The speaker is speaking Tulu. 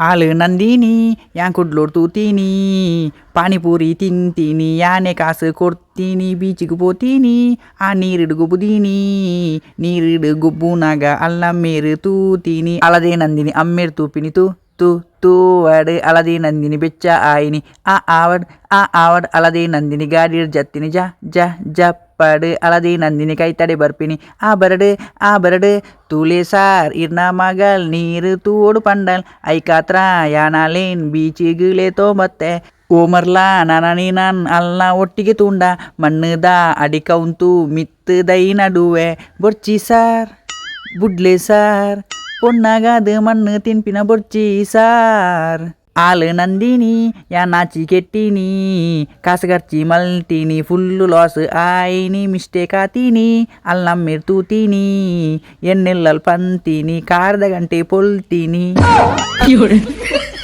ಆಲ್ ನಂದಿನಿ ಯಾನ್ ಕುಡ್ಲೊಡ್ ತೂತೀನಿ, ಪಾನಿಪೂರಿ ತಿಂತೀನಿ, ಯಾನೆ ಕಾಸು ಕೊರ್ತೀನಿ, ಬೀಚಿಗ್ ಪೋತೀನಿ, ಆ ನೀರುಡು ಗೊಬ್ಬುದೀನಿ, ನೀರುಡು ಗೊಬ್ಬುನಾಗ ಅಲ್ಲಮ್ಮೇರು ತೂತೀನಿ, ಅಲದೆ ನಂದಿನಿ ಅಮ್ಮೇರ್ ತೂಪಿನಿ ತೂ ತೂ ತೂವಡ್, ಅಲದೆ ನಂದಿನಿ ಬೆಚ್ಚ ಆಯಿನಿ ಆ ಆವಡ್ ಆ ಆವಡ್, ಅಲದೆ ನಂದಿನಿ ಗಾಡಿಡ್ ಜತ್ತಿನಿ ಜ ಜ ಜಪ್ಪಡ್, ಅಲದೆ ನಂದಿನಿ ಕೈತಡೆ ಬರ್ಪಿನಿ ಆ ಬರಡ್ ಆ ಬರಡ್, ತೂಲೆ ಸಾರ್ ಇರ್ನ ಮಗಲ್ ನೀರು ತೂವೊಡು ಪಂಡಲ್, ಐಕಾತ್ರ ಯಾನಾಲೇನ್ ಬೀಚಿಗ್ ಲೇತೋ ಬತ್ತೆ, ಓಮರ್ಲಾ ನನ ನಿನನ್ ಅಲ್ನ ಒಟ್ಟಿಗೆ ತೂಂಡ ಮಣ್ಣುದ ಅಡಿಕೌಂತು ಮಿತ್ತು ದೈ ನಡುವೆ, ಬೊರ್ಚಿ ಸಾರ್ ಬುಡ್ಲೆ ಸಾರ್ ಪೊನ್ನಗಾದ್ ಮಣ್ಣು ತಿನ್ಪಿನ ಬೊರ್ಚಿ ಸಾರ್. ಆಲ್ ನಂದಿನಿ ಯಾನ್ ನಾಚಿ ಕೆಟ್ಟಿನಿ, ಕಾಸು ಖರ್ಚಿ ಮಲ್ತೀನಿ, ಫುಲ್ಲು ಲಾಸ್ ಆಯಿನಿ, ಮಿಸ್ಟೇಕ್ ಆತೀನಿ, ಅಲ್ನಮ್ಮೆರ್ ತೂತೀನಿ, ಎನ್ನೆಲ್ಲಲ್ ಪಂತೀನಿ, ಕಾರ್ದ ಗಂಟೆ ಪೊಲ್ತೀನಿ. 有人。